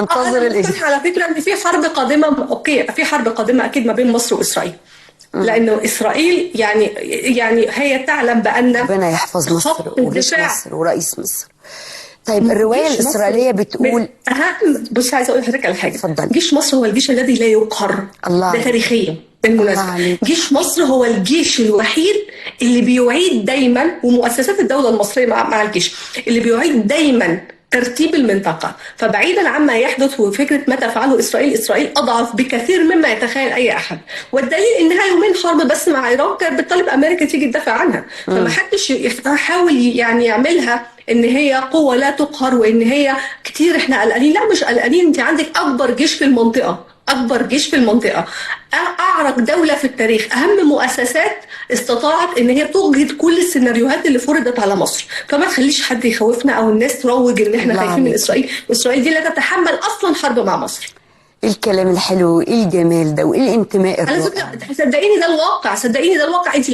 منتظر انا الاجابه. مقتنعة على فكرة ان في حرب قادمه. okay، في حرب قادمة اكيد ما بين مصر واسرائيل، لانه اسرائيل يعني هي تعلم بان ربنا يحفظ مصر خط وجيش الدفاع مصر ورئيس مصر. طيب الرواية جيش مصر الاسرائيلية بتقول، اهم، بص عايزه اقول لحضرتك على حاجه. اتفضلي. جيش مصر هو الجيش الذي لا يقهر. الله ده عليك. تاريخيا الله بالمناسبه. عليك. جيش مصر هو الجيش الوحيد اللي بيعيد دايما، ومؤسسات الدولة المصرية مع الجيش اللي بيعيد دايما ترتيب المنطقة. فبعيدا عما يحدث وفكرة ما تفعله إسرائيل، إسرائيل أضعف بكثير مما يتخيل أي أحد، والدليل إنها يومين حرب بس مع إيران كانت بتطالب أمريكا تيجي تدافع عنها. فما حدش يحاول يعني يعملها إن هي قوة لا تقهر وإن هي كتير إحنا قلقانين. لا مش قلقانين، أنت عندك أكبر جيش في المنطقة، أكبر جيش في المنطقة، أعرق دولة في التاريخ، أهم مؤسسات استطاعت إن هي توجد كل السيناريوهات اللي فرضت على مصر. فما تخليش حد يخوفنا أو الناس تروج إن إحنا الله خايفين من عليك. إسرائيل. إسرائيل دي لا تتحمل أصلا حرب مع مصر. ايه الكلام الحلو، وايه الجمال ده، وايه الانتماء على الرائع فكرة صدقيني ده الواقع، صدقيني ده الواقع. أنت